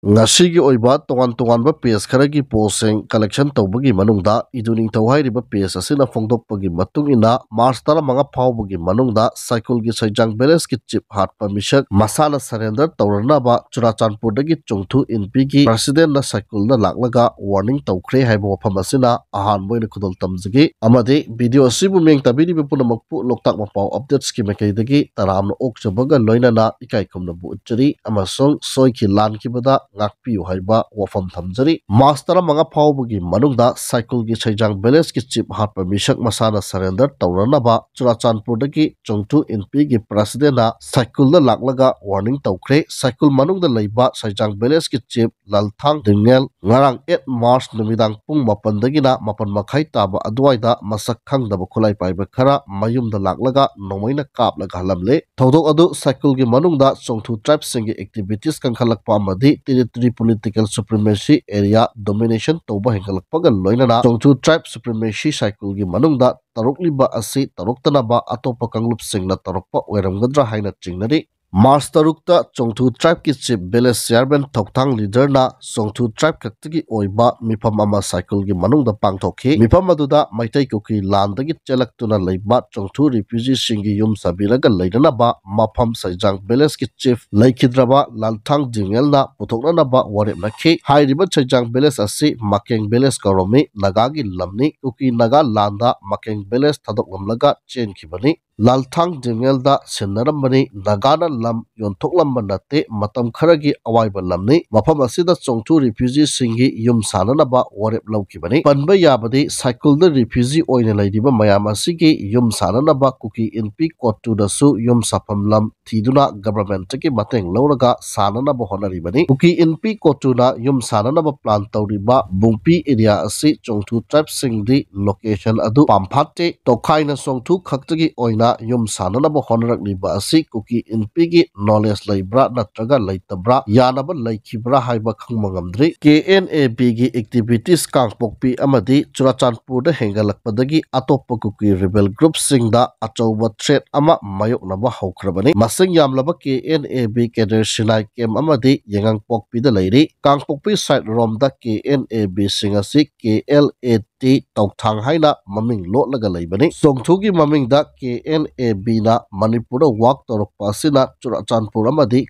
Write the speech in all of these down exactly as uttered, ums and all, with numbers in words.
ꯉꯁꯤꯒꯤ ꯑꯣꯏꯕ ꯇꯣꯉꯥꯟ ꯇꯣꯉꯥꯟꯕ ꯄꯦꯖ ꯈꯔꯒꯤ ꯄꯣꯁꯁꯤꯡ ꯀꯂꯦꯛꯁꯟ ꯇꯧꯕꯒꯤ ꯃꯅꯨꯡꯗ ꯏꯗꯨ ꯅꯤꯡꯊꯧ ꯍꯥꯏꯔꯤꯕ ꯄꯦꯖ ꯑꯁꯤꯅ ꯐꯣꯡꯗꯣꯛꯄꯒꯤ ꯃꯇꯨꯡ ꯏꯟꯅ, ꯃꯥꯔꯆ ꯇꯔꯥꯃꯉꯥ ꯐꯥꯎꯕꯒꯤ ꯃꯅꯨꯡꯗ ꯁꯥꯏꯀꯨꯜꯒꯤ ꯁꯩꯖꯥꯡ ꯚꯤꯂꯦꯖꯀꯤ ꯆꯤꯞ ꯍꯥꯠꯄ ꯃꯤꯁꯛ ꯃꯁꯥꯅ ꯁꯔꯦꯟꯗꯔ ꯇꯧꯔꯅꯕ ꯆꯨꯔꯥꯆꯥꯟꯄꯨꯔꯗꯒꯤ ꯆꯣꯡꯊꯨ ꯏꯟꯄꯤꯒꯤ ꯄ꯭ꯔꯁꯤꯗꯦꯟꯅ ꯁꯥꯏꯀꯨꯜꯗ ꯂꯥꯛꯂꯒ ꯋꯥꯔꯅꯤꯡ ꯇꯧꯈ꯭ꯔꯦ ꯍꯥꯏꯕ ꯋꯥꯐꯝ ꯑꯁꯤꯅ ꯑꯍꯥꯟꯕ ꯑꯣꯏꯅ ꯈꯨꯗꯣꯜ ꯇꯝꯖꯒꯦ꯫ ꯑꯃꯗꯤ ꯚꯤꯗꯤꯑꯣ ꯑꯁꯤꯕꯨ ꯃꯤꯠꯌꯦꯡ ꯇꯥꯕꯤꯔꯤꯕ ꯄꯨꯝꯅꯃꯛꯄꯨ ꯂꯣꯛꯇꯥꯛ ꯃꯄꯥꯎ ꯑꯞꯗꯦꯠꯁꯀꯤ ꯃꯥꯏꯀꯩꯗꯒꯤ ꯇꯔꯥꯝꯅ ꯑꯣꯛꯆꯕꯒ ꯂꯣꯏꯅꯅ ꯏꯀꯥꯏ ꯈꯨꯝꯅꯕ ꯎꯠꯆꯔꯤ ꯑꯃꯁꯨꯡ ꯁꯣꯏꯈꯤ ꯂꯥꯟꯈꯤꯕꯗ ꯉꯥꯛꯄꯤꯌꯨ ꯍꯥꯏꯕ ꯋꯥꯐꯝ ꯊꯝꯖꯔꯤ꯫ ꯃꯥꯔꯆ ꯇꯔꯥꯃꯉꯥ ꯐꯥꯎꯕꯒꯤ ꯃꯅꯨꯡꯗ ꯁꯥꯏꯀꯨꯜꯒꯤ ꯁꯩꯖꯥꯡ ꯚꯤꯂꯦꯖꯀꯤ ꯆꯤꯞ ꯍꯥꯠꯄ ꯃꯤꯁꯛ ꯃꯁꯥꯅ ꯁꯔꯦꯟꯗꯔ ꯇꯧꯔꯅꯕ ꯆꯨꯔꯥꯆꯥꯟꯄꯨꯔꯗꯒꯤ ꯆꯣꯡꯊꯨ ꯏꯟꯄꯤꯒꯤ ꯄ꯭ꯔꯁꯤꯗꯦꯟꯅ ꯁꯥꯏꯀꯨꯜꯗ ꯂꯥꯛꯂꯒ ꯋꯥꯔꯅꯤꯡ ꯇꯧꯈ꯭ꯔꯦ꯫ ꯁꯥꯏꯀꯨꯜ ꯃꯅꯨꯡꯗ ꯂꯩꯕ ꯁꯩꯖꯥꯡ ꯚꯤꯂꯦꯖꯀꯤ ꯆꯤꯞ ꯂꯜꯊꯥꯡ ꯗꯤꯡꯉꯦꯜ ꯉꯔꯥꯡ ꯑꯩꯠ ꯃꯥꯔꯆ ꯅꯨꯃꯤꯗꯥꯡ ꯄꯨꯡ ꯃꯥꯄꯟꯗꯒꯤꯅ ꯃꯥꯄꯟ ꯃꯈꯥꯏ ꯇꯥꯕ ꯑꯗꯨꯋꯥꯏꯗ ꯃꯁꯛ ꯈꯪꯗꯕ ꯈꯨꯠꯂꯥꯏ ꯄꯥꯏꯕ ꯈꯔ ꯃꯌꯨꯝꯗ ꯂꯥꯛꯂꯒ ꯅꯣꯡꯃꯩꯅ ꯀꯥꯞꯂꯒ ꯍꯜꯂꯝꯂꯦ꯫ ꯊꯧꯗꯣꯛ ꯑꯗꯨ ꯁꯥꯏꯀꯨꯜꯒꯤ ꯃꯅꯨꯡꯗ ꯆꯣꯡꯊꯨ ꯇ꯭ꯔꯥꯏꯕꯁꯤꯡꯒꯤ ꯑꯦꯛꯇꯤꯚꯤꯇꯤꯁ ꯀꯟꯈꯠꯂꯛꯄ ꯑꯃꯗꯤ ꯇꯦꯔꯤꯇꯣꯔꯤ ꯄꯣꯂꯤꯇꯤꯀꯦꯜ ꯁꯨꯄ꯭ꯔꯤꯃꯦꯁꯤ ꯑꯦꯔꯤꯌꯥ ꯗꯣꯃꯤꯅꯦꯁꯟ ꯇꯧꯕ ꯍꯦꯟꯒꯠꯂꯛꯄꯒ ꯂꯣꯏꯅꯅ ꯆꯣꯡꯊꯨ ꯇ꯭ꯔꯥꯏꯕ ꯁꯨꯄ꯭ꯔꯤꯃꯦꯁꯤ ꯁꯥꯏꯀꯨꯜꯒꯤ ꯃꯅꯨꯡꯗ ꯇꯧꯔꯛꯂꯤꯕ ꯑꯁꯤ ꯇꯧꯔꯛꯇꯅꯕ ꯑꯇꯣꯞꯄ ꯀꯥꯡꯂꯨꯞꯁꯤꯡꯅ ꯇꯧꯔꯛꯄ ꯑꯣꯏꯔꯝꯒꯗ꯭ꯔꯥ ꯍꯥꯏꯅ ꯆꯤꯡꯅꯔꯤ꯫ ꯃꯥꯔꯆ ꯇꯔꯨꯛꯇ ꯆꯣꯡꯊꯨ ꯇ꯭ꯔꯥꯏꯕꯀꯤ ꯆꯤꯐ ꯚꯤꯂꯦꯖ ꯆꯤꯌꯥꯔꯃꯦꯟ ꯊꯧꯊꯥꯡ ꯂꯤꯗꯔꯅ ꯆꯣꯡꯊꯨ ꯇ꯭ꯔꯥꯏꯕ ꯈꯛꯇꯒꯤ ꯑꯣꯏꯕ ꯃꯤꯐꯝ ꯑꯃ ꯁꯥꯏꯀꯨꯜꯒꯤ ꯃꯅꯨꯡꯗ ꯄꯥꯡꯊꯣꯛꯈꯤ꯫ ꯃꯤꯐꯝ ꯑꯗꯨꯗ ꯃꯩꯇꯩ ꯀꯨꯀꯤ ꯂꯥꯟꯗꯒꯤ ꯆꯦꯜꯂꯛꯇꯨꯅ ꯂꯩꯕ ꯆꯣꯡꯊꯨ ꯔꯤꯐ꯭ꯌꯨꯖꯤꯁꯤꯡꯒꯤ ꯌꯨꯝ ꯁꯥꯕꯤꯔꯒ ꯂꯩꯅꯅꯕ ꯃꯐꯝ ꯁꯩꯖꯥꯡ ꯚꯤꯂꯦꯖꯀꯤ ꯆꯤꯐ ꯂꯩꯈꯤꯗ꯭ꯔꯕ ꯂꯥꯜꯊꯥꯡ ꯖꯤꯡꯉꯦꯜꯅ ꯄꯨꯊꯣꯛꯅꯅꯕ ꯋꯥꯔꯦꯞꯅꯈꯤ꯫ ꯍꯥꯏꯔꯤꯕ ꯁꯩꯖꯥꯡ ꯚꯤꯂꯦꯖ ꯑꯁꯤ ꯃꯀꯦꯡ ꯚꯤꯂꯦꯖ ꯀꯧꯔꯝꯃꯤ꯫ ꯅꯥꯒꯥꯒꯤ ꯂꯝꯅꯤ꯫ ꯀꯨꯀꯤ ꯅꯥꯒꯥ ꯂꯥꯟꯗ ꯃꯀꯦꯡ ꯚꯤꯂꯦꯖ ꯊꯥꯗꯣꯛꯂꯝꯂꯒ ꯆꯦꯟꯈꯤꯕꯅꯤ꯫ ꯂꯥꯜꯊꯥꯡ ꯖꯤꯡꯉꯦꯜꯗ ꯁꯤꯟꯅꯔꯝꯕꯅꯤ꯫ ꯅꯥꯒꯥꯅ ꯂꯝ ꯌꯣꯟꯊꯣꯛꯂꯝꯕ ꯅꯠꯇꯦ, ꯃꯇꯝ ꯈꯔꯒꯤ ꯑꯋꯥꯏꯕ ꯂꯝꯅꯤ꯫ ꯃꯐꯝ ꯑꯁꯤꯗ ꯆꯣꯡꯊꯨ ꯔꯤꯐ꯭ꯌꯨꯖꯤꯁꯤꯡꯒꯤ ꯌꯨꯝ ꯁꯥꯅꯅꯕ ꯋꯥꯔꯦꯞ ꯂꯧꯈꯤꯕꯅꯤ꯫ ꯄꯟꯕ ꯌꯥꯕꯗꯤ ꯁꯥꯏꯀꯨꯜꯗ ꯔꯤꯐ꯭ꯌꯨꯖꯤ ꯑꯣꯏꯅ ꯂꯩꯔꯤꯕ ꯃꯌꯥꯝ ꯑꯁꯤꯒꯤ ꯌꯨꯝ ꯁꯥꯅꯅꯕ ꯀꯨꯀꯤ ꯏꯟꯄꯤ ꯀꯣꯇꯨꯗꯁꯨ ꯌꯨꯝ ꯁꯥꯐꯝ ꯂꯝ ꯊꯤꯗꯨꯅ ꯒꯚꯔꯟꯃꯦꯟꯠꯇꯒꯤ ꯃꯇꯦꯡ ꯂꯧꯔꯒ ꯁꯥꯅꯅꯕ ꯍꯣꯠꯅꯔꯤꯕꯅꯤ꯫ ꯀꯨꯀꯤ ꯏꯟꯄꯤ ꯀꯣꯇꯨꯅ ꯌꯨꯝ ꯁꯥꯅꯅꯕ ꯄ꯭ꯂꯥꯟ ꯇꯧꯔꯤꯕ ꯕꯨꯡꯄꯤ ꯑꯦꯔꯤꯌꯥ ꯑꯁꯤ ꯆꯣꯡꯊꯨ ꯇ꯭ꯔꯥꯏꯕꯁꯤꯡꯗꯤ ꯂꯣꯀꯦꯁꯟ ꯑꯗꯨ ꯄꯥꯝꯐꯥꯠꯇꯦ꯫ ꯇꯣꯈꯥꯏꯅ ꯆꯣꯡꯊꯨ ꯈꯛꯇꯒꯤ ꯑꯣꯏꯅ ꯌꯨꯝ ꯁꯥꯅꯅꯕ ꯍꯣꯠꯅꯔꯛꯂꯤꯕ ꯑꯁꯤ ꯀꯨꯀꯤ ꯏꯟꯄꯤꯒꯤ ꯅꯣꯂꯦꯖ ꯂꯩꯕ꯭ꯔꯥ ꯅꯠꯇ꯭ꯔꯒ ꯂꯩꯇꯕ꯭ꯔꯥ, ꯌꯥꯅꯕ ꯂꯩꯈꯤꯕ꯭ꯔꯥ ꯍꯥꯏꯕ ꯈꯪꯕ ꯉꯝꯗ꯭ꯔꯤ꯫ ꯀꯦ ꯑꯦꯟ ꯑꯦ ꯕꯤꯒꯤ ꯑꯦꯛꯇꯤꯚꯤꯇꯤꯁ ꯀꯥꯡꯄꯣꯛꯄꯤ ꯑꯃꯗꯤ ꯆꯨꯔꯥꯆꯥꯟꯄꯨꯔꯗ ꯍꯦꯟꯒꯠꯂꯛꯄꯗꯒꯤ ꯑꯇꯣꯞꯄ ꯀꯨꯀꯤ ꯔꯤꯕꯦꯜ ꯒ꯭ꯔꯨꯞꯁꯤꯡꯗ ꯑꯆꯧꯕ ꯊ꯭ꯔꯦꯠ ꯑꯃ ꯃꯥꯌꯣꯛꯅꯕ ꯍꯧꯈ꯭ꯔꯕꯅꯤ꯫ ꯃꯁꯤꯡ ꯌꯥꯝꯂꯕ K N A B cadre ꯁꯤꯅꯥꯏ ꯀꯦꯝ ꯑꯃꯗꯤ ꯌꯥꯏꯉꯪꯄꯣꯛꯄꯤꯗ ꯂꯩꯔꯤ꯫ ꯀꯥꯡꯄꯣꯛꯄꯤ ꯁꯥꯏꯠ ꯔꯣꯝꯗ ꯀꯦ ꯑꯦꯟ ꯑꯦ ꯕꯤꯁꯤꯡ ꯑꯁꯤ ꯀꯦ ꯑꯦꯜ ꯑꯦ ꯇꯤ ꯇꯧꯊꯥꯡ ꯍꯥꯏꯅ ꯃꯃꯤꯡ ꯂꯣꯠꯂꯒ ꯂꯩꯕꯅꯤ꯫ ꯆꯣꯡꯊꯨꯒꯤ ꯃꯃꯤꯡꯗ ꯀꯦ ꯑꯦꯟ ꯑꯦ ꯕꯤꯅ ꯃꯅꯤꯄꯨꯔꯗ ꯋꯥꯛ ꯇꯧꯔꯛꯄ ꯑꯁꯤꯅ ꯆꯨꯔꯥꯆꯥꯟꯄꯨꯔ ꯑꯃꯗꯤ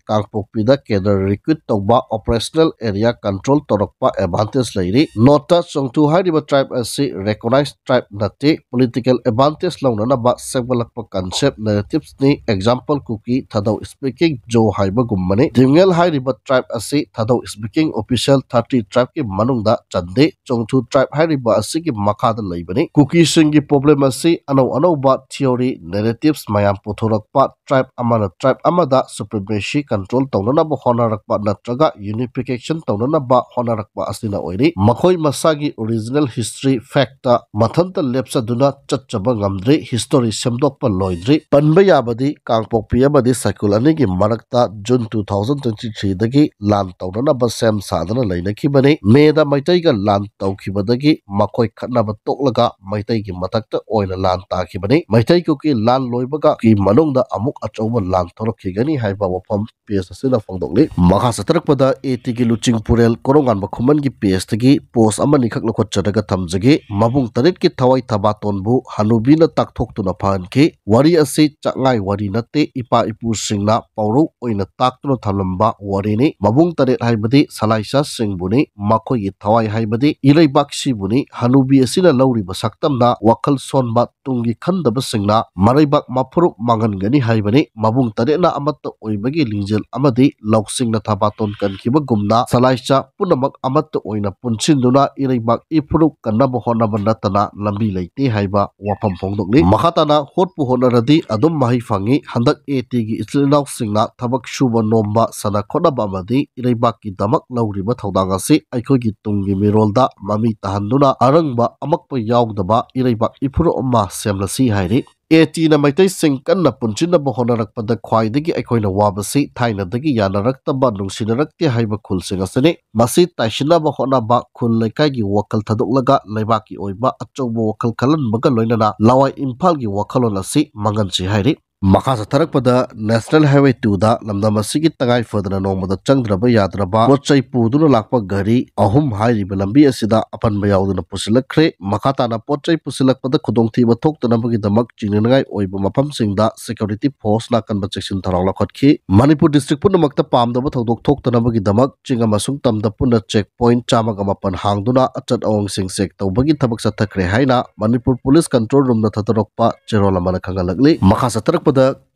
ꯀꯥꯡꯄꯣꯛꯄꯤꯗ ꯀꯦꯗꯔ ꯔꯤꯀ꯭ꯔꯨꯠ ꯇꯧꯕ, ꯑꯣꯄꯔꯦꯁꯅꯦꯜ ꯑꯦꯔꯤꯌꯥ ꯀꯟꯇ꯭ꯔꯣꯜ ꯇꯧꯔꯛꯄ ꯑꯦꯗꯚꯥꯟꯇꯦꯖ ꯂꯩꯔꯤ꯫ ꯅꯣꯠꯇ ꯆꯣꯡꯊꯨ ꯍꯥꯏꯔꯤꯕ ꯇ꯭ꯔꯥꯏꯕ ꯑꯁꯤ ꯔꯦꯀꯣꯅꯥꯏꯖ ꯇ꯭ꯔꯥꯏꯕ ꯅꯠꯇꯦ, ꯄꯣꯂꯤꯇꯤꯀꯦꯜ ꯑꯦꯗꯚꯥꯟꯇꯦꯖ ꯂꯧꯅꯅꯕ ꯁꯦꯝꯒꯠꯂꯛꯄ ꯀꯟꯁꯦꯞ ꯅꯦꯔꯦꯇꯤꯞꯁꯅꯤ꯫ ꯑꯦꯛꯖꯥꯝꯄꯜ ꯀꯨꯀꯤ ꯊꯥꯗꯧ ꯁ꯭ꯄꯤꯀꯤꯡ ꯖꯣ ꯍꯥꯏꯕꯒꯨꯝꯕꯅꯤ꯫ ꯗꯤꯡꯉꯦꯜ ꯍꯥꯏꯔꯤꯕ ꯇ꯭ꯔꯥꯏꯕ ꯑꯁꯤ ꯊꯥꯗꯧ ꯁ꯭ꯄꯤꯀꯤꯡ ꯑꯣꯐꯤꯁꯤꯌꯦꯜ ꯊꯥꯔꯇꯤ ꯇ꯭ꯔꯥꯏꯕꯀꯤ ꯃꯅꯨꯡꯗ ꯆꯟꯗꯦ꯫ ꯆꯣꯡꯊꯨ ꯇ꯭ꯔꯥꯏꯕ ꯍꯥꯏꯔꯤꯕ ꯑꯁꯤꯒꯤ ꯃꯈꯥꯗ ꯂꯩꯕꯅꯤ꯫ ꯀꯨꯀꯤꯁꯤꯡꯒꯤ ꯄ꯭ꯔꯣꯕ꯭ꯂꯦꯝ ꯑꯁꯤ ꯑꯅꯧ ꯑꯅꯧꯕ ꯊꯤꯑꯣꯔꯤ, ꯅꯦꯔꯦꯇꯤꯞꯁ ꯃꯌꯥꯝ ꯄꯨꯊꯣꯔꯛꯄ, ꯇ꯭ꯔꯥꯏꯕ ꯑꯃꯅ ꯇ꯭ꯔꯥꯏꯕ ꯑꯃꯗ ꯁꯨꯄ꯭ꯔꯤꯃꯦꯁꯤ ꯀꯟꯇ꯭ꯔꯣꯜ ꯇꯧꯅꯅꯕ ꯍꯣꯠꯅꯔꯛꯄ ꯅꯠꯇ꯭ꯔꯒ ꯌꯨꯅꯤꯐꯤꯀꯦꯁꯟ ꯇꯧꯅꯅꯕ ꯍꯣꯠꯅꯔꯛꯄ ꯑꯁꯤꯅ ꯑꯣꯏꯔꯤ꯫ ꯃꯈꯣꯏ ꯃꯁꯥꯒꯤ ꯑꯣꯔꯤꯖꯤꯅꯦꯜ ꯍꯤꯁꯇ꯭ꯔꯤ ꯐꯦꯛꯇ ꯃꯊꯟꯇ ꯂꯦꯞꯆꯗꯨꯅ ꯆꯠꯆꯕ ꯉꯝꯗ꯭ꯔꯤ꯫ ꯍꯤꯁꯇꯣꯔꯤ ꯁꯦꯝꯗꯣꯛꯄ ꯂꯣꯏꯗ꯭ꯔꯤ꯫ ꯄꯟꯕ ꯌꯥꯕꯗꯤ ꯀꯥꯡꯄꯣꯛꯄꯤ ꯑꯃꯗꯤ ꯁꯥꯏꯀꯨꯜ ꯑꯅꯤꯒꯤ ꯃꯔꯛꯇ ꯖꯨꯟ ꯇꯨ ꯊꯥꯎꯖꯟ ꯇ꯭ꯋꯦꯟꯇꯤ ꯊ꯭ꯔꯤꯗꯒꯤ ꯂꯥꯟ ꯇꯧꯅꯅꯕ ꯁꯦꯝ ꯁꯥꯗꯨꯅ ꯂꯩꯅꯈꯤꯕꯅꯤ꯫ ꯃꯦꯗ ꯃꯩꯇꯩꯒ ꯂꯥꯟ ꯇꯧꯈꯤꯕꯗꯒꯤ ꯃꯈꯣꯏ ꯈꯠꯅꯕ ꯇꯣꯛꯂꯒ ꯃꯩꯇꯩꯒꯤ ꯃꯊꯛꯇ ꯑꯣꯏꯅ ꯂꯥꯟ ꯇꯥꯈꯤꯕꯅꯤ꯫ ꯃꯩꯇꯩ ꯀꯨꯀꯤ ꯂꯥꯟ ꯂꯣꯏꯕꯒ ꯀꯨꯀꯤ ꯃꯅꯨꯡꯗ ꯑꯃꯨꯛ ꯑꯆꯧꯕ ꯂꯥꯟ ꯊꯣꯔꯛꯈꯤꯒꯅꯤ ꯍꯥꯏꯕ ꯋꯥꯐꯝ ꯄꯦꯖ ꯑꯁꯤꯅ ꯐꯣꯡꯗꯣꯛꯂꯤ꯫ ꯃꯈꯥ ꯆꯠꯊꯔꯛꯄꯗ ꯑꯦ ꯇꯤꯒꯤ ꯂꯨꯆꯤꯡꯄꯨꯔꯦꯜ ꯀꯣꯔꯣꯉꯥꯟꯕ ꯈꯨꯃꯟꯒꯤ ꯄꯦꯖꯇꯒꯤ ꯄꯣꯁ ꯑꯃꯅꯤꯈꯛ ꯂꯧꯈꯠꯆꯔꯒ ꯊꯝꯖꯒꯦ꯫ ꯃꯕꯨꯡ ꯇꯔꯦꯠꯀꯤ ꯊꯋꯥꯏ ꯊꯕꯥꯇꯣꯟꯕꯨ ꯍꯅꯨꯕꯤꯅ ꯇꯥꯛꯊꯣꯛꯇꯨꯅ ꯐꯍꯟꯈꯤ꯫ ꯋꯥꯔꯤ ꯑꯁꯤ ꯆꯥꯛꯉꯥꯏ ꯋꯥꯔꯤ ꯅꯠꯇꯦ, ꯏꯄꯥ ꯏꯄꯨꯁꯤꯡꯅ ꯄꯥꯎꯔꯧ ꯑꯣꯏꯅ ꯇꯥꯛꯇꯨꯅ ꯊꯝꯂꯝꯕ ꯋꯥꯔꯤꯅꯤ꯫ ꯃꯕꯨꯡ ꯇꯔꯦꯠ ꯍꯥꯏꯕꯗꯤ ꯁꯂꯥꯏꯁꯥꯁꯤꯡꯕꯨꯅꯤ, ꯃꯈꯣꯏꯒꯤ ꯊꯋꯥꯏ ꯍꯥꯏꯕꯗꯤ ꯏꯔꯩꯕꯥꯛꯁꯤꯕꯨꯅꯤ꯫ ꯍꯅꯨꯕꯤ ꯑꯁꯤꯅ ꯂꯧꯔꯤꯕ ꯁꯛꯇꯝꯅ ꯋꯥꯈꯜ ꯁꯣꯟꯕ, ꯇꯨꯡꯒꯤ ꯈꯟꯗꯕꯁꯤꯡꯅ ꯃꯔꯩꯕꯥꯛ ꯃꯐꯨꯔꯨꯞ ꯃꯥꯡꯍꯟꯒꯅꯤ ꯍꯥꯏꯕꯅꯤ꯫ ꯃꯕꯨꯡ ꯇꯔꯦꯠꯅ ꯑꯃꯠꯇ ꯑꯣꯏꯕꯒꯤ ꯂꯤꯡꯖꯦꯜ ꯑꯃꯗꯤ ꯂꯧꯁꯤꯡꯅ ꯊꯕꯥꯇꯣꯟ ꯀꯟꯈꯤꯕꯒꯨꯝꯅ ꯁꯂꯥꯏꯆꯥ ꯄꯨꯝꯅꯃꯛ ꯑꯃꯠꯇ ꯑꯣꯏꯅ ꯄꯨꯟꯁꯤꯟꯗꯨꯅ ꯏꯔꯩꯕꯥꯛ ꯏꯐꯨꯔꯨꯞ ꯀꯟꯅꯕ ꯍꯣꯠꯅꯕ ꯅꯠꯇꯅ ꯂꯝꯕꯤ ꯂꯩꯇꯦ ꯍꯥꯏꯕ ꯋꯥꯐꯝ ꯐꯣꯡꯗꯣꯛꯂꯤ꯫ ꯃꯈꯥ ꯇꯥꯅ ꯍꯣꯠꯄꯨ ꯍꯣꯠꯅꯔꯗꯤ ꯑꯗꯨꯝ ꯃꯍꯩ ꯐꯪꯏ꯫ ꯍꯟꯗꯛ ꯑꯦ ꯇꯤꯒꯤ ꯏꯆꯤꯜ ꯏꯅꯥꯎꯁꯤꯡꯅ ꯊꯕꯛ ꯁꯨꯕ ꯅꯣꯝꯕ, ꯁꯥꯟꯅ ꯈꯣꯠꯅꯕ ꯑꯃꯗꯤ ꯏꯔꯩꯕꯥꯛꯀꯤꯗꯃꯛ ꯂꯧꯔꯤꯕ ꯊꯧꯗꯥꯡ ꯑꯁꯤ ꯑꯩꯈꯣꯏꯒꯤ ꯇꯨꯡꯒꯤ ꯃꯤꯔꯣꯜꯗ ꯃꯃꯤ ꯇꯥꯍꯟꯗꯨꯅ ꯑꯔꯪꯕ ꯑꯃꯛꯄ ꯌꯥꯎꯗꯕ ꯏꯔꯩꯕꯥꯛ ꯏꯐꯨꯔꯨꯞ ꯑꯃ ꯁꯦꯝꯂꯁꯤ ꯍꯥꯏꯔꯤ꯫ ꯑꯦ ꯇꯤꯅ ꯃꯩꯇꯩꯁꯤꯡ ꯀꯟꯅ ꯄꯨꯟꯁꯤꯟꯅꯕ ꯍꯣꯠꯅꯔꯛꯄꯗ ꯈ꯭ꯋꯥꯏꯗꯒꯤ ꯑꯩꯈꯣꯏꯅ ꯋꯥꯕꯁꯤ ꯊꯥꯏꯅꯗꯒꯤ ꯌꯥꯅꯔꯛꯇꯕ, ꯅꯨꯡꯁꯤꯅꯔꯛꯇꯦ ꯍꯥꯏꯕ ꯈꯨꯜꯁꯤꯡ ꯑꯁꯤꯅꯤ꯫ ꯃꯁꯤ ꯇꯥꯏꯁꯤꯟꯅꯕ ꯍꯣꯠꯅꯕ ꯈꯨꯜ ꯂꯩꯀꯥꯏꯒꯤ ꯋꯥꯈꯜ ꯊꯥꯗꯣꯛꯂꯒ ꯂꯩꯕꯥꯛꯀꯤ ꯑꯣꯏꯕ ꯑꯆꯧꯕ ꯋꯥꯈꯜ ꯈꯜꯍꯟꯕꯒ ꯂꯣꯏꯅꯅ ꯂꯋꯥꯏ ꯏꯝꯐꯥꯜꯒꯤ ꯋꯥꯈꯜꯂꯣꯟ ꯑꯁꯤ ꯃꯥꯡꯍꯟꯁꯤ ꯍꯥꯏꯔꯤ꯫ ꯃꯈꯥ ꯆꯠꯊꯔꯛꯄꯗ National Highway two ꯗ ꯂꯝꯗꯝ ꯑꯁꯤꯒꯤ ꯇꯉꯥꯏ ꯐꯗꯅ ꯅꯣꯡꯃꯗ ꯆꯪꯗ꯭ꯔꯕ ꯌꯥꯗ꯭ꯔꯕ ꯄꯣꯠ ꯆꯩ ꯄꯨꯗꯨꯅ ꯂꯥꯛꯄ ꯒꯥꯔꯤ ꯑꯍꯨꯝ ꯍꯥꯏꯔꯤꯕ ꯂꯝꯕꯤ ꯑꯁꯤꯗ ꯑꯄꯟꯕ ꯌꯥꯎꯗꯨꯅ ꯄꯨꯁꯤꯜꯂꯛꯈ꯭ꯔꯦ꯫ ꯃꯈꯥ ꯇꯥꯅ ꯄꯣꯠ ꯆꯩ ꯄꯨꯁꯤꯜꯂꯛꯄꯗ ꯈꯨꯗꯣꯡꯊꯤꯕ ꯊꯣꯛꯇꯅꯕꯒꯤꯗꯃꯛ ꯆꯤꯡꯅꯅꯤꯡꯉꯥꯏ ꯑꯣꯏꯕ ꯃꯐꯝꯁꯤꯡꯗ security force ꯅ ꯑꯀꯟꯕ ꯆꯦꯛꯁꯤꯟ ꯊꯧꯔꯥꯡ ꯂꯧꯈꯠꯈꯤ꯫ ꯃꯅꯤꯄꯨꯔ district ꯄꯨꯝꯅꯃꯛꯇ ꯄꯥꯝꯗꯕ ꯊꯧꯗꯣꯛ ꯊꯣꯛꯇꯅꯕꯒꯤꯗꯃꯛ ꯆꯤꯡ ꯑꯃꯁꯨꯡ ꯇꯝꯗ ꯄꯨꯟꯅ check point ꯆꯥꯝꯃꯒ ꯃꯥꯄꯟ ꯍꯥꯡꯗꯨꯅ ꯑꯆꯠ ꯑꯋꯣꯡꯁꯤꯡ check ꯇꯧꯕꯒꯤ ꯊꯕꯛ ꯆꯠꯊꯈ꯭ꯔꯦ ꯍꯥꯏꯅ ꯃꯅꯤꯄꯨꯔ police control room ꯅ ꯊꯥꯗꯣꯔꯛꯄ ꯆꯦꯔꯣꯜ ꯑꯃꯅ ꯈꯪꯍꯜꯂꯛꯂꯤ꯫ ꯃꯈꯥ ꯆꯠꯊꯔꯛꯄꯗ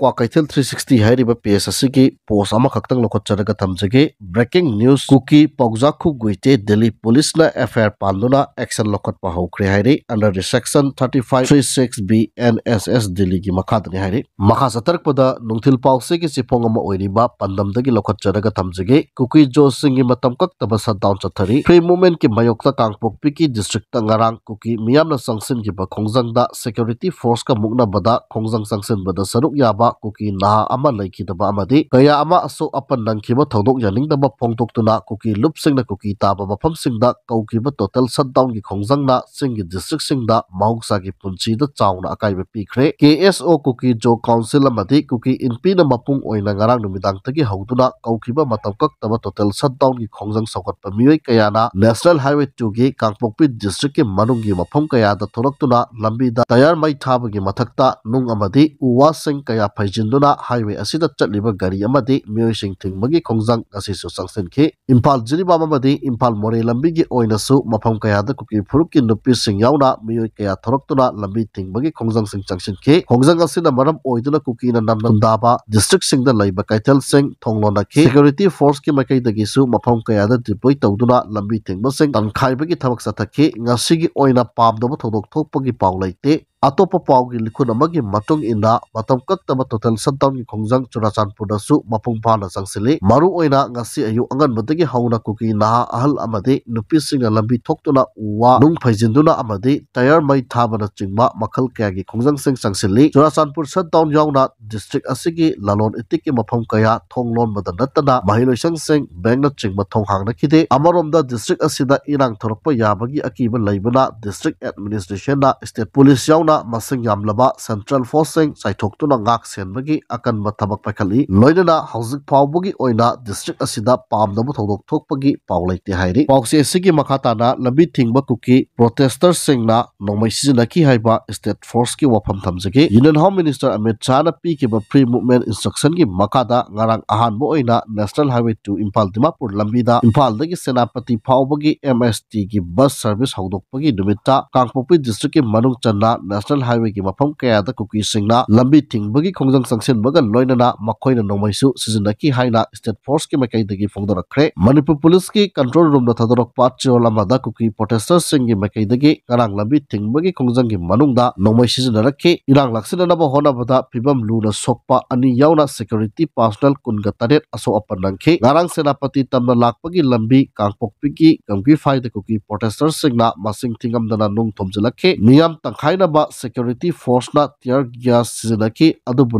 ꯀ꯭ꯋꯥꯀꯩꯊꯦꯜ three sixty ꯍꯥꯏꯔꯤꯕ page ꯑꯁꯤꯒꯤ post ꯑꯃꯈꯛꯇꯪ ꯂꯧꯈꯠꯆꯔꯒ ꯊꯝꯖꯒꯦ꯫ Breaking news, ꯀꯨꯀꯤ ꯄꯥꯎꯖꯥꯈꯨ ꯒꯨꯏꯇꯦ ꯗꯤꯜꯂꯤ police ꯅ F I R ꯄꯥꯟꯗꯨꯅ action ꯂꯧꯈꯠꯄ ꯍꯧꯈ꯭ꯔꯦ ꯍꯥꯏꯔꯤ꯫ Under the section thirty five three six B N S S ꯗꯤꯜꯂꯤꯒꯤ ꯃꯈꯥꯗꯅꯤ ꯍꯥꯏꯔꯤ꯫ ꯃꯈꯥ ꯆꯠꯊꯔꯛꯄꯗ ꯅꯨꯡꯊꯤꯜ ꯄꯥꯎꯆꯦꯒꯤ ꯆꯦꯐꯣꯡ ꯑꯃ ꯑꯣꯏꯔꯤꯕ ꯄꯥꯟꯗꯝꯗꯒꯤ ꯂꯧꯈꯠꯆꯔꯒ ꯊꯝꯖꯒꯦ꯫ ꯀꯨꯀꯤ ꯖꯣꯁꯤꯡꯒꯤ ꯃꯇꯝ ꯀꯛꯇꯕ shutdown ꯆꯠꯊꯔꯤ꯫ Free movement ꯀꯤ ꯃꯥꯌꯣꯛꯇ ꯀꯥꯡꯄꯣꯛꯄꯤꯒꯤ district ꯇ ꯉꯔꯥꯡ ꯀꯨꯀꯤ ꯃꯤꯌꯥꯝꯅ ꯆꯪꯁꯤꯟꯈꯤꯕ ꯈꯣꯡꯖꯪꯗ security force ꯀ ꯃꯨꯛꯅꯕꯗ ꯈꯣꯡꯖꯪ ꯆꯪꯁꯤꯟꯕꯗ ꯁꯔꯨꯛ ꯌꯥꯕ ꯀꯨꯀꯤ ꯅꯍꯥ ꯑꯃ ꯂꯩꯈꯤꯗꯕ ꯑꯃꯗꯤ ꯀꯌꯥ ꯑꯃ ꯑꯁꯣꯛ ꯑꯄꯟ ꯅꯪꯈꯤꯕ ꯊꯧꯗꯣꯛ ꯌꯥꯅꯤꯡꯗꯕ ꯐꯣꯡꯗꯣꯛꯇꯨꯅ ꯀꯨꯀꯤ ꯂꯨꯞꯁꯤꯡꯅ ꯀꯨꯀꯤ ꯇꯥꯕ ꯃꯐꯝꯁꯤꯡꯗ ꯀꯧꯈꯤꯕ total shutdown ꯒꯤ ꯈꯣꯡꯖꯪꯅ ꯆꯤꯡꯒꯤ district ꯁꯤꯡꯗ ꯃꯍꯧꯁꯥꯒꯤ ꯄꯨꯟꯁꯤꯗ ꯆꯥꯎꯅ ꯑꯀꯥꯏꯕ ꯄꯤꯈ꯭ꯔꯦ꯫ K S O ꯀꯨꯀꯤ ꯖꯣ council ꯑꯃꯗꯤ ꯀꯨꯀꯤ ꯏꯟꯄꯤꯅ ꯃꯄꯨꯡ ꯑꯣꯏꯅ ꯉꯔꯥꯡ ꯅꯨꯃꯤꯗꯥꯡꯗꯒꯤ ꯍꯧꯗꯨꯅ ꯀꯧꯈꯤꯕ ꯃꯇꯝ ꯀꯛꯇꯕ total shutdown ꯒꯤ ꯈꯣꯡꯖꯪ ꯁꯧꯒꯠꯄ ꯃꯤꯑꯣꯏ ꯀꯌꯥꯅ National Highway two ꯒꯤ ꯀꯥꯡꯄꯣꯛꯄꯤ district ꯀꯤ ꯃꯅꯨꯡꯒꯤ ꯃꯐꯝ ꯀꯌꯥꯗ ꯊꯣꯛꯂꯛꯇꯨꯅ ꯂꯝꯕꯤꯗ tyre ꯃꯩ ꯊꯥꯕꯒꯤ ꯃꯊꯛꯇ ꯅꯨꯡ ꯑꯃꯗꯤ ꯎ ꯋꯥꯁꯤꯡ ꯀꯌꯥ ꯐꯩꯖꯤꯟꯗꯨꯅ highway ꯑꯁꯤꯗ ꯆꯠꯂꯤꯕ ꯒꯥꯔꯤ ꯑꯃꯗꯤ ꯃꯤꯑꯣꯏꯁꯤꯡ ꯊꯤꯡꯕꯒꯤ ꯈꯣꯡꯖꯪ ꯉꯁꯤꯁꯨ ꯆꯪꯁꯤꯟꯈꯤ꯫ ꯏꯝꯐꯥꯜ ꯖꯤꯔꯤꯕꯥꯝ ꯑꯃꯗꯤ ꯏꯝꯐꯥꯜ ꯃꯣꯔꯦ ꯂꯝꯕꯤꯒꯤ ꯑꯣꯏꯅꯁꯨ ꯃꯐꯝ ꯀꯌꯥꯗ ꯀꯨꯀꯤ ꯐꯨꯔꯨꯞꯀꯤ ꯅꯨꯄꯤꯁꯤꯡ ꯌꯥꯎꯅ ꯃꯤꯑꯣꯏ ꯀꯌꯥ ꯊꯣꯔꯛꯇꯨꯅ ꯂꯝꯕꯤ ꯊꯤꯡꯕꯒꯤ ꯈꯣꯡꯖꯪꯁꯤꯡ ꯆꯪꯁꯤꯟꯈꯤ꯫ ꯈꯣꯡꯖꯪ ꯑꯁꯤꯅ ꯃꯔꯝ ꯑꯣꯏꯗꯨꯅ ꯀꯨꯀꯤꯅ ꯅꯝꯅ ꯈꯨꯟꯗꯥꯕ district ꯁꯤꯡꯗ ꯂꯩꯕ ꯀꯩꯊꯦꯜꯁꯤꯡ ꯊꯣꯡ ꯂꯣꯟꯅꯈꯤ꯫ Security force ꯀꯤ ꯃꯥꯏꯀꯩꯗꯒꯤꯁꯨ ꯃꯐꯝ ꯀꯌꯥꯗ deploy ꯇꯧꯗꯨꯅ ꯂꯝꯕꯤ ꯊꯤꯡꯕꯁꯤꯡ ꯇꯟꯈꯥꯏꯕꯒꯤ ꯊꯕꯛ ꯆꯠꯊꯈꯤ꯫ ꯉꯁꯤꯒꯤ ꯑꯣꯏꯅ ꯄꯥꯝꯗꯕ ꯊꯧꯗꯣꯛ ꯊꯣꯛꯄꯒꯤ ꯄꯥꯎ ꯂꯩꯇꯦ꯫ ꯑꯇꯣꯞꯄ ꯄꯥꯎꯒꯤ ꯂꯤꯈꯨꯟ ꯑꯃꯒꯤ ꯃꯇꯨꯡ ꯏꯟꯅ, ꯃꯇꯝ ꯀꯛꯇꯕ total shutdownꯒꯤ ꯈꯣꯡꯖꯪ ꯆꯨꯔꯥꯆꯥꯟꯄꯨꯔꯗꯁꯨ ꯃꯄꯨꯡ ꯐꯥꯅ ꯆꯪꯁꯤꯜꯂꯤ꯫ ꯃꯔꯨ ꯑꯣꯏꯅ ꯉꯁꯤ ꯑꯌꯨꯛ ꯑꯉꯟꯕꯗꯒꯤ ꯍꯧꯅ ꯀꯨꯀꯤ ꯅꯍꯥ, ꯑꯍꯜ ꯑꯃꯗꯤ ꯅꯨꯄꯤꯁꯤꯡꯅ ꯂꯝꯕꯤ ꯊꯣꯛꯇꯨꯅ ꯎ ꯋꯥ ꯅꯨꯡ ꯐꯩꯖꯤꯟꯗꯨꯅ ꯑꯃꯗꯤ tyre ꯃꯩ ꯊꯥꯕꯅꯆꯤꯡꯕ ꯃꯈꯜ ꯀꯌꯥꯒꯤ ꯈꯣꯡꯖꯪꯁꯤꯡ ꯆꯪꯁꯤꯜꯂꯤ꯫ ꯆꯨꯔꯥꯆꯥꯟꯄꯨꯔ shutdown ꯌꯥꯎꯅ district ꯑꯁꯤꯒꯤ ꯂꯂꯣꯟ ꯏꯇꯤꯛꯀꯤ ꯃꯐꯝ ꯀꯌꯥ ꯊꯣꯡ ꯂꯣꯟꯕꯗ ꯅꯠꯇꯅ ꯃꯍꯩꯂꯣꯏꯁꯪꯁꯤꯡ, bankꯅꯆꯤꯡꯕ ꯊꯣꯡ ꯍꯥꯡꯅꯈꯤꯗꯦ꯫ ꯑꯃꯔꯣꯝꯗ district ꯑꯁꯤꯗ ꯏꯔꯥꯡ ꯊꯣꯔꯛꯄ ꯌꯥꯕꯒꯤ ꯑꯀꯤꯕ ꯂꯩꯕꯅ district administrationꯅ state police ꯌꯥꯎꯅ ꯃꯁꯤꯡ ꯌꯥꯝꯂꯕ central forceꯁꯤꯡ ꯆꯥꯏꯊꯣꯛꯇꯨꯅ ꯉꯥꯛ ꯁꯦꯟꯕꯒꯤ ꯑꯀꯟꯕ ꯊꯕꯛ ꯄꯥꯏꯈꯠꯂꯤ꯫ ꯂꯣꯏꯅꯅ ꯍꯧꯖꯤꯛ ꯐꯥꯎꯕꯒꯤ ꯑꯣꯏꯅ district ꯑꯁꯤꯗ ꯄꯥꯝꯗꯕ ꯊꯧꯗꯣꯛ ꯊꯣꯛꯄꯒꯤ ꯄꯥꯎ ꯂꯩꯇꯦ ꯍꯥꯏꯔꯤ꯫ ꯄꯥꯎꯆꯦ ꯑꯁꯤꯒꯤ ꯃꯈꯥ ꯇꯥꯅ ꯂꯝꯕꯤ ꯊꯤꯡꯕ ꯀꯨꯀꯤ protesters ꯁꯤꯡꯅ ꯅꯣꯡꯃꯩ ꯁꯤꯖꯤꯟꯅꯈꯤ ꯍꯥꯏꯕ state forceꯀꯤ ꯋꯥꯐꯝ ꯊꯝꯖꯒꯦ꯫ Union Home Minister ꯑꯃꯤꯠ ꯁꯥꯍꯅ ꯄꯤꯈꯤꯕ Free Movement Instructionꯒꯤ ꯃꯈꯥꯗ ꯉꯔꯥꯡ ꯑꯍꯥꯟꯕ ꯑꯣꯏꯅ National Highway two Imphal Dimapur ꯂꯝꯕꯤꯗ ꯏꯝꯐꯥꯜꯗꯒꯤ ꯁꯦꯅꯥꯄꯇꯤ ꯐꯥꯎꯕꯒꯤ MSTꯒꯤ bus service ꯍꯧꯗꯣꯛꯄꯒꯤ ꯅꯨꯃꯤꯠꯇ ꯀꯥꯡꯄꯣꯛꯄꯤ districtꯀꯤ ꯃꯅꯨꯡ ꯆꯟꯅ National Highwayꯒꯤ ꯃꯐꯝ ꯀꯌꯥꯗ ꯀꯨꯀꯤꯁꯤꯡꯅ ꯂꯝꯕꯤ ꯊꯤꯡꯕꯒꯤ ꯈꯣꯡꯖꯪ ꯆꯪꯁꯤꯟꯕꯒ ꯂꯣꯏꯅꯅ ꯃꯈꯣꯏꯅ ꯅꯣꯡꯃꯩꯁꯨ ꯁꯤꯖꯤꯟꯅꯈꯤ ꯍꯥꯏꯅ state forceꯀꯤ ꯃꯥꯏꯀꯩꯗꯒꯤ ꯐꯣꯡꯗꯣꯔꯛꯈ꯭ꯔꯦ꯫ ꯃꯅꯤꯄꯨꯔ policeꯀꯤ control roomꯗ ꯊꯥꯗꯣꯔꯛꯄ ꯆꯦꯔꯣꯜ ꯑꯃꯗ ꯀꯨꯀꯤ protesters ꯁꯤꯡꯒꯤ ꯃꯥꯏꯀꯩꯗꯒꯤ ꯉꯔꯥꯡ ꯂꯝꯕꯤ ꯊꯤꯡꯕꯒꯤ ꯈꯣꯡꯖꯪꯒꯤ ꯃꯅꯨꯡꯗ ꯅꯣꯡꯃꯩ ꯁꯤꯖꯤꯟꯅꯔꯛꯈꯤ꯫ ꯏꯔꯥꯡ ꯂꯥꯛꯁꯤꯟꯅꯅꯕ ꯍꯣꯠꯅꯕꯗ ꯐꯤꯕꯝ ꯂꯨꯅ ꯁꯣꯛꯄ ꯑꯅꯤ ꯌꯥꯎꯅ security personnel ꯀꯨꯟꯒ ꯇꯔꯦꯠ ꯑꯁꯣꯛ ꯑꯄꯟ ꯅꯪꯈꯤ꯫ ꯉꯔꯥꯡ ꯁꯦꯅꯥꯄꯇꯤ ꯇꯝꯅ ꯂꯥꯛꯄꯒꯤ ꯂꯝꯕꯤ ꯀꯥꯡꯄꯣꯛꯄꯤꯒꯤ ꯒꯝꯒꯤꯐꯥꯏꯗ ꯀꯨꯀꯤ protesters ꯁꯤꯡꯅ ꯃꯁꯤꯡ ꯊꯤꯉꯝꯗꯅ ꯅꯨꯡ ꯊꯣꯝꯖꯤꯜꯂꯛꯈꯤ꯫ ꯃꯤꯌꯥꯝ ꯇꯪꯈꯥꯏꯅꯕ security forceꯅ tear gas ꯁꯤꯖꯤꯟꯅꯈꯤ, ꯑꯗꯨꯕꯨ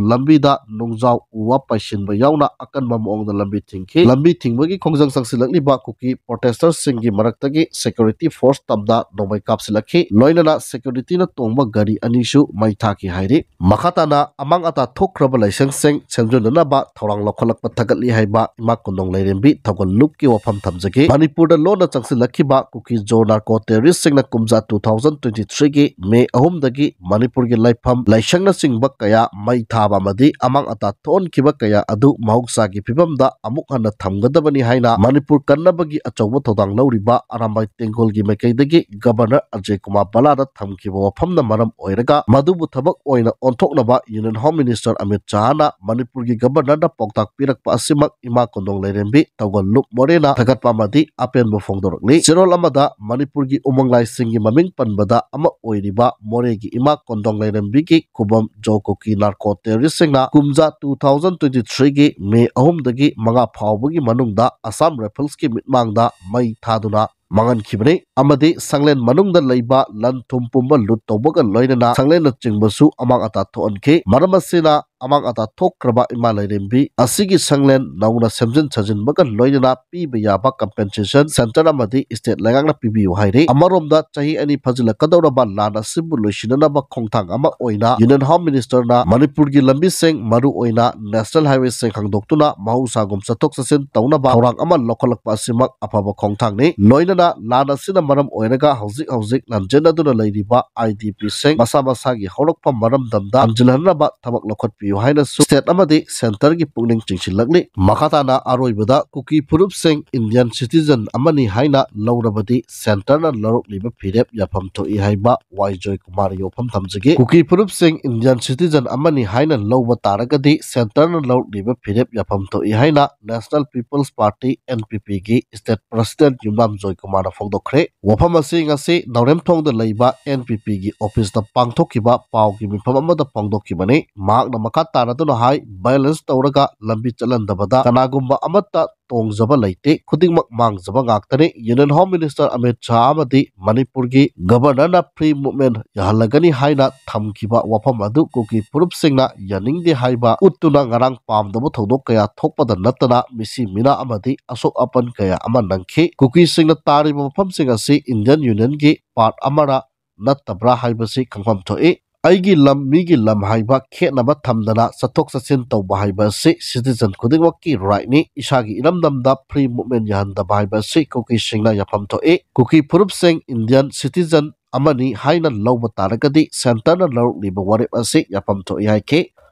ꯂꯝꯕꯤꯗ ꯅꯨꯡꯖꯥꯎ ꯎ ꯋꯥ ꯄꯥꯏꯁꯤꯟꯕ ꯌꯥꯎꯅ ꯑꯀꯟꯕ ꯃꯑꯣꯡꯗ ꯂꯝꯕꯤ ꯊꯤꯡꯈꯤ꯫ ꯂꯝꯕꯤ ꯊꯤꯡꯕꯒꯤ ꯈꯣꯡꯖꯪ ꯆꯪꯁꯤꯜꯂꯛꯂꯤꯕ ꯀꯨꯀꯤ protesters ꯁꯤꯡꯒꯤ ꯃꯔꯛꯇꯒꯤ security force ꯇꯝꯗ ꯅꯣꯡꯃꯩ ꯀꯥꯞꯁꯤꯜꯂꯛꯈꯤ꯫ ꯂꯣꯏꯅꯅ securityꯅ ꯇꯣꯡꯕ ꯒꯥꯔꯤ ꯑꯅꯤꯁꯨ ꯃꯩ ꯊꯥꯈꯤ ꯍꯥꯏꯔꯤ꯫ ꯃꯈꯥ ꯇꯥꯅ ꯑꯃꯥꯡ ꯑꯇꯥ ꯊꯣꯛꯈ꯭ꯔꯕ ꯂꯥꯏꯁꯪꯁꯤꯡ ꯁꯦꯝꯖꯤꯟꯅꯅꯕ ꯊꯧꯔꯥꯡ ꯂꯧꯈꯠꯂꯛꯄ ꯊꯥꯒꯠꯂꯤ ꯍꯥꯏꯕ ꯏꯃꯥ ꯀꯣꯟꯗꯣꯡ ꯂꯥꯏꯔꯦꯝꯕꯤ ꯊꯧꯒꯜ ꯂꯨꯞꯀꯤ ꯋꯥꯐꯝ ꯊꯝꯖꯒꯦ꯫ ꯃꯅꯤꯄꯨꯔꯗ ꯂꯣꯟꯅ ꯆꯪꯁꯤꯜꯂꯛꯈꯤꯕ ꯀꯨꯀꯤ ꯖꯣ narco terrorist ꯁꯤꯡꯅ ꯀꯨꯝꯖꯥ two thousand twenty threeꯒꯤ May ꯑꯍꯨꯝꯗꯒꯤ ꯃꯅꯤꯄꯨꯔꯒꯤ ꯂꯥꯏꯐꯝ, ꯂꯥꯏꯁꯪꯅꯆꯤꯡꯕ ꯀꯌꯥ ꯃꯩ ꯊꯥꯕ ꯑꯃꯗꯤ ꯑꯃꯥꯡ ꯑꯇꯥ ꯊꯣꯛꯍꯟꯈꯤꯕ ꯀꯌꯥ ꯑꯗꯨ ꯃꯍꯧꯁꯥꯒꯤ ꯐꯤꯕꯝꯗ ꯑꯃꯨꯛ ꯍꯟꯅ ꯊꯝꯒꯗꯕꯅꯤ ꯍꯥꯏꯅ ꯃꯅꯤꯄꯨꯔ ꯀꯟꯅꯕꯒꯤ ꯑꯆꯧꯕ ꯊꯧꯗꯥꯡ ꯂꯧꯔꯤꯕ ꯑꯔꯥꯝꯕꯥꯏ ꯇꯦꯡꯒꯣꯜꯒꯤ ꯃꯥꯏꯀꯩꯗꯒꯤ Governor ꯑꯖꯌ ꯀꯨꯃꯥꯔ ꯕꯂꯥꯗ ꯊꯝꯈꯤꯕ ꯋꯥꯐꯝꯅ ꯃꯔꯝ ꯑꯣꯏꯔꯒ, ꯃꯗꯨꯕꯨ ꯊꯕꯛ ꯑꯣꯏꯅ ꯑꯣꯟꯊꯣꯛꯅꯕ Union Home Minister ꯑꯃꯤꯠ ꯁꯥꯍꯅ ꯃꯅꯤꯄꯨꯔꯒꯤ Governorꯗ ꯄꯥꯎꯇꯥꯛ ꯄꯤꯔꯛꯄ ꯑꯁꯤꯃꯛ ꯏꯃꯥ ꯀꯣꯟꯗꯣꯡ ꯂꯥꯏꯔꯦꯝꯕꯤ ꯊꯧꯒꯜ ꯂꯨꯞ ꯃꯣꯔꯦꯅ ꯊꯥꯒꯠꯄ ꯑꯃꯗꯤ ꯑꯄꯦꯟꯕ ꯐꯣꯡꯗꯣꯔꯛꯂꯤ꯫ ꯆꯦꯔꯣꯜ ꯑꯃꯗ ꯃꯅꯤꯄꯨꯔꯒꯤ ꯎꯃꯪ ꯂꯥꯏꯁꯤꯡꯒꯤ ꯃꯃꯤꯡ ꯄꯟꯕꯗ ꯑꯃ ꯑꯣꯏꯔꯤꯕ ꯃꯣꯔꯦꯒꯤ ꯏꯃꯥ ꯀꯣꯟꯗꯣꯡ ꯂꯥꯏꯔꯦꯝꯕꯤꯒꯤ ꯈꯨꯕꯝ ꯖꯣ ꯀꯨꯀꯤ ꯅꯥꯔꯀꯣ ꯇꯦꯔꯣꯔꯤꯁꯁꯤꯡꯅ ꯀꯨꯝꯖꯥ two thousand twenty three ꯒꯤ ꯃꯦ ꯑꯍꯨꯝꯗꯒꯤ ꯃꯉꯥ ꯐꯥꯎꯕꯒꯤ ꯃꯅꯨꯡꯗ ꯑꯁꯥꯝ ꯔꯥꯏꯐꯜꯁꯀꯤ ꯃꯤꯠꯃꯥꯡꯗ ꯃꯩ ꯊꯥꯗꯨꯅ ꯃꯥꯡꯍꯟꯈꯤꯕꯅꯤ ꯑꯃꯗꯤ ꯁꯪꯂꯦꯟ ꯃꯅꯨꯡꯗ ꯂꯩꯕ ꯂꯟ ꯊꯨꯝ ꯄꯨꯝꯕ ꯂꯨꯠ ꯇꯧꯕꯒ ꯂꯣꯏꯅꯅ ꯁꯪꯂꯦꯟꯅꯆꯤꯡꯕꯁꯨ ꯑꯃꯥꯡ ꯑꯇꯥ ꯊꯣꯛꯍꯟꯈꯤ꯫ ꯃꯔꯝ ꯑꯁꯤꯅ ꯑꯃꯥꯡ ꯑꯇꯥ ꯊꯣꯛꯈ꯭ꯔꯕ ꯏꯃꯥ ꯂꯥꯏꯔꯦꯝꯕꯤ ꯑꯁꯤꯒꯤ ꯁꯪꯂꯦꯟ ꯅꯧꯅ ꯁꯦꯝꯖꯤꯟ ꯁꯥꯖꯤꯟꯕꯒ ꯂꯣꯏꯅꯅ ꯄꯤꯕ ꯌꯥꯕ compensation centre ꯑꯃꯗꯤ state ꯂꯩꯉꯥꯛꯅ ꯄꯤꯕꯤꯌꯨ ꯍꯥꯏꯔꯤ꯫ ꯑꯃꯔꯣꯝꯗ ꯆꯍꯤ ꯑꯅꯤ ꯐꯥꯖꯤꯜꯂꯛꯀꯗꯧꯔꯕ ꯂꯥꯟ ꯑꯁꯤꯕꯨ ꯂꯣꯏꯁꯤꯟꯅꯅꯕ ꯈꯣꯡꯊꯥꯡ ꯑꯃ ꯑꯣꯏꯅ Union Home Minister ꯅ ꯃꯅꯤꯄꯨꯔꯒꯤ ꯂꯝꯕꯤꯁꯤꯡ, ꯃꯔꯨꯑꯣꯏꯅ national highway ꯁꯤꯡ ꯍꯥꯡꯗꯣꯛꯇꯨꯅ ꯃꯍꯧꯁꯥꯒꯨꯝ ꯆꯠꯊꯣꯛ ꯆꯠꯁꯤꯟ ꯇꯧꯅꯕ ꯊꯧꯔꯥꯡ ꯑꯃ ꯂꯧꯈꯠꯂꯛꯄ ꯑꯁꯤꯃꯛ ꯑꯐꯕ ꯈꯣꯡꯊꯥꯡꯅꯤ꯫ ꯂꯣꯏꯅꯅ ꯂꯥꯟ ꯑꯁꯤꯅ ꯃꯔꯝ ꯑꯣꯏꯔꯒ ꯍꯧꯖꯤꯛ ꯍꯧꯖꯤꯛ ꯂꯥꯟꯖꯦꯟꯅꯗꯨꯅ ꯂꯩꯔꯤꯕ I D P ꯁꯤꯡ ꯃꯁꯥ ꯃꯁꯥꯒꯤ ꯍꯧꯔꯛꯐꯝ ꯃꯔꯝꯗꯝꯗ ꯍꯟꯖꯤꯜꯍꯟꯅꯕ ꯊꯕꯛ ꯂꯧꯈꯠꯄꯤꯌꯨ ꯍꯥꯏꯅꯁꯨ state ꯑꯃꯗꯤ centre ꯒꯤ ꯄꯨꯛꯅꯤꯡ ꯆꯤꯡꯁꯤꯜꯂꯛꯂꯤ꯫ ꯃꯈꯥ ꯇꯥꯅ ꯑꯔꯣꯏꯕꯗ ꯀꯨꯀꯤ ꯐꯨꯔꯨꯞꯁꯤꯡ Indian citizen ꯑꯃꯅꯤ ꯍꯥꯏꯅ ꯂꯧꯔꯕꯗꯤ centre ꯅ ꯂꯧꯔꯛꯂꯤꯕ ꯐꯤꯔꯦꯞ ꯌꯥꯐꯝ ꯊꯣꯛꯏ ꯍꯥꯏꯕ ꯋꯥꯏ ꯖꯣꯏꯀꯨꯃꯥꯔꯅ ꯋꯥꯐꯝ ꯊꯝꯖꯒꯦ꯫ ꯀꯨꯀꯤ ꯐꯨꯔꯨꯞꯁꯤꯡ Indian citizen ꯑꯃꯅꯤ ꯍꯥꯏꯅ ꯂꯧꯕ ꯇꯥꯔꯒꯗꯤ centre ꯅ ꯂꯧꯔꯛꯂꯤꯕ ꯐꯤꯔꯦꯞ ꯌꯥꯐꯝ ꯊꯣꯛꯏ ꯍꯥꯏꯅ National People's Party, N P P ꯒꯤ state president ꯌꯨꯝꯅꯥꯝ ꯖꯣꯏꯀꯨꯃꯥꯔꯅ ꯐꯣꯡꯗꯣꯛꯈ꯭ꯔꯦ꯫ ꯋꯥꯐꯝ ꯑꯁꯤ ꯉꯁꯤ ꯅꯥꯎꯔꯦꯝꯊꯣꯡꯗ ꯂꯩꯕ N P P ꯒꯤ office ꯇ ꯄꯥꯡꯊꯣꯛꯈꯤꯕ ꯄꯥꯎꯒꯤ ꯃꯤꯐꯝ ꯑꯃꯗ ꯐꯣꯡꯗꯣꯛꯈꯤꯕꯅꯤ꯫ ꯃꯍꯥꯛꯅ ꯃꯈꯥ ꯇꯥꯔꯗꯨꯅ ꯍꯥꯏ, violence ꯇꯧꯔꯒ ꯂꯝꯕꯤ ꯆꯠꯍꯟꯗꯕꯗ ꯀꯅꯥꯒꯨꯝꯕ ꯑꯃꯠꯇ ꯇꯣꯡꯖꯕ ꯂꯩꯇꯦ, ꯈꯨꯗꯤꯡꯃꯛ ꯃꯥꯡꯖꯕ ꯉꯥꯛꯇꯅꯤ꯫ Union Home Minister Amit Shah ꯑꯃꯗꯤ ꯃꯅꯤꯄꯨꯔꯒꯤ Governor ꯅ free movement ꯌꯥꯍꯜꯂꯒꯅꯤ ꯍꯥꯏꯅ ꯊꯝꯈꯤꯕ ꯋꯥꯐꯝ ꯑꯗꯨ ꯀꯨꯀꯤ ꯐꯨꯔꯨꯞꯁꯤꯡꯅ ꯌꯥꯅꯤꯡꯗꯦ ꯍꯥꯏꯕ ꯎꯠꯇꯨꯅ ꯉꯔꯥꯡ ꯄꯥꯝꯗꯕ ꯊꯧꯗꯣꯛ ꯀꯌꯥ ꯊꯣꯛꯄꯗ ꯅꯠꯇꯅ ꯃꯤꯁꯤ ꯃꯤꯅꯥ ꯑꯃꯗꯤ ꯑꯁꯣꯛ ꯑꯄꯟ ꯀꯌꯥ ꯑꯃ ꯅꯪꯈꯤ꯫ ꯀꯨꯀꯤꯁꯤꯡꯅ ꯇꯥꯔꯤꯕ ꯃꯐꯝꯁꯤꯡ ꯑꯁꯤ Indian Union ꯒꯤ part ꯑꯃꯔ ꯅꯠꯇꯕ꯭ꯔꯥ ꯍꯥꯏꯕꯁꯤ ꯈꯪꯐꯝ ꯊꯣꯛꯏ꯫ ꯑꯩꯒꯤ ꯂꯝ, ꯃꯤꯒꯤ ꯂꯝ ꯍꯥꯏꯕ ꯈꯦꯠꯅꯕ ꯊꯝꯗꯅ ꯆꯠꯊꯣꯛ ꯆꯠꯁꯤꯟ ꯇꯧꯕ ꯍꯥꯏꯕ ꯑꯁꯤ citizen ꯈꯨꯗꯤꯡꯃꯛꯀꯤ right ꯅꯤ꯫ ꯏꯁꯥꯒꯤ ꯏꯔꯝꯗꯝꯗ free movement ꯌꯥꯍꯟꯗꯕ ꯍꯥꯏꯕ ꯑꯁꯤ ꯀꯨꯀꯤꯁꯤꯡꯅ ꯌꯥꯐꯝ ꯊꯣꯛꯏ꯫ ꯀꯨꯀꯤ ꯐꯨꯔꯨꯞꯁꯤꯡ Indian citizen ꯑꯃꯅꯤ ꯍꯥꯏꯅ ꯂꯧꯕ ꯇꯥꯔꯒꯗꯤ centre ꯅ ꯂꯧꯔꯛꯂꯤꯕ ꯋꯥꯔꯦꯞ ꯑꯁꯤ ꯌꯥꯐꯝ ꯊꯣꯛꯏ ꯍꯥꯏꯈꯤ꯫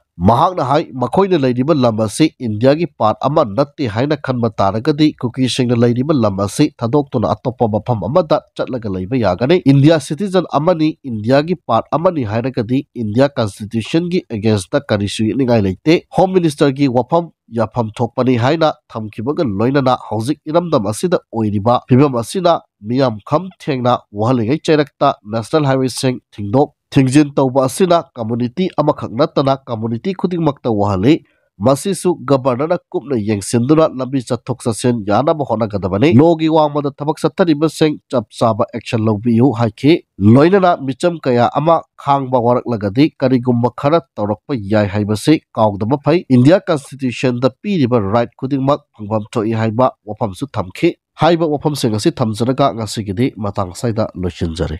ꯃꯍꯥꯛꯅ ꯍꯥꯏ, ꯃꯈꯣꯏꯅ ꯂꯩꯔꯤꯕ ꯂꯝ ꯑꯁꯤ India ꯒꯤ part ꯑꯃ ꯅꯠꯇꯦ ꯍꯥꯏꯅ ꯈꯟꯕ ꯇꯥꯔꯒꯗꯤ ꯀꯨꯀꯤꯁꯤꯡꯅ ꯂꯩꯔꯤꯕ ꯂꯝ ꯑꯁꯤ ꯊꯥꯗꯣꯛꯇꯨꯅ ꯑꯇꯣꯞꯄ ꯃꯐꯝ ꯑꯃꯗ ꯆꯠꯂꯒ ꯂꯩꯕ ꯌꯥꯒꯅꯤ꯫ India citizen ꯑꯃꯅꯤ, India ꯒꯤ part ꯑꯃꯅꯤ ꯍꯥꯏꯔꯒꯗꯤ India Constitution ꯒꯤ against ꯇ ꯀꯔꯤꯁꯨ ꯌꯦꯠꯅꯤꯡꯉꯥꯏ ꯂꯩꯇꯦ꯫ Home Minister ꯒꯤ ꯋꯥꯐꯝ ꯌꯥꯐꯝ ꯊꯣꯛꯄꯅꯤ ꯍꯥꯏꯅ ꯊꯝꯈꯤꯕꯒ ꯂꯣꯏꯅꯅ ꯍꯧꯖꯤꯛ ꯏꯔꯝꯗꯝ ꯑꯁꯤꯗ ꯑꯣꯏꯔꯤꯕ ꯐꯤꯕꯝ ꯑꯁꯤꯅ ꯃꯤꯌꯥꯝ ꯈꯝ ꯊꯦꯡꯅ ꯋꯥꯍꯜꯂꯤꯉꯩ ꯆꯩꯔꯛꯇ national highway ꯁꯤꯡ ꯊꯤꯡꯗꯣꯛ ꯊꯤꯡꯖꯤꯟ ꯇꯧꯕ ꯑꯁꯤꯅ ꯀꯝꯃ꯭ꯌꯨꯅꯤꯇꯤ ꯑꯃꯈꯛ ꯅꯠꯇꯅ ꯀꯝꯃ꯭ꯌꯨꯅꯤꯇꯤ ꯈꯨꯗꯤꯡꯃꯛꯇ ꯋꯥꯍꯜꯂꯤ꯫ ꯃꯁꯤꯁꯨ ꯒꯕꯔꯅꯔꯅ ꯀꯨꯞꯅ ꯌꯦꯡꯁꯤꯟꯗꯨꯅ ꯂꯝꯕꯤ ꯆꯠꯊꯣꯛ ꯆꯠꯁꯤꯟ ꯌꯥꯅꯕ ꯍꯣꯠꯅꯒꯗꯕꯅꯤ꯫ ꯂꯣꯒꯤ ꯋꯥꯡꯃꯗ ꯊꯕꯛ ꯆꯠꯊꯔꯤꯕꯁꯤꯡ ꯆꯞ ꯆꯥꯕ ꯑꯦꯛꯁꯟ ꯂꯧꯕꯤꯌꯨ ꯍꯥꯏꯈꯤ꯫ ꯂꯣꯏꯅꯅ ꯃꯤꯆꯝ ꯀꯌꯥ ꯑꯃ ꯈꯥꯡꯕ ꯋꯥꯔꯛꯂꯒꯗꯤ ꯀꯔꯤꯒꯨꯝꯕ ꯈꯔ ꯇꯧꯔꯛꯄ ꯌꯥꯏ ꯍꯥꯏꯕꯁꯤ ꯀꯥꯎꯗꯕ ꯐꯩ꯫ ꯏꯟꯗꯤꯌꯥ ꯀꯟꯁꯇꯤꯇ꯭ꯌꯨꯁꯟꯗ ꯄꯤꯔꯤꯕ ꯔꯥꯏꯠ ꯈꯨꯗꯤꯡꯃꯛ ꯐꯪꯐꯝ ꯊꯣꯛꯏ ꯍꯥꯏꯕ ꯋꯥꯐꯝꯁꯨ ꯊꯝꯈꯤ꯫ ꯍꯥꯏꯔꯤꯕ ꯋꯥꯐꯝꯁꯤꯡ ꯑꯁꯤ ꯊꯝꯖꯔꯒ ꯉꯁꯤꯒꯤꯗꯤ ꯃꯇꯥꯡ ꯑꯁ꯭ꯋꯥꯏꯗ ꯂꯣꯏꯁꯤꯟꯖꯔꯦ꯫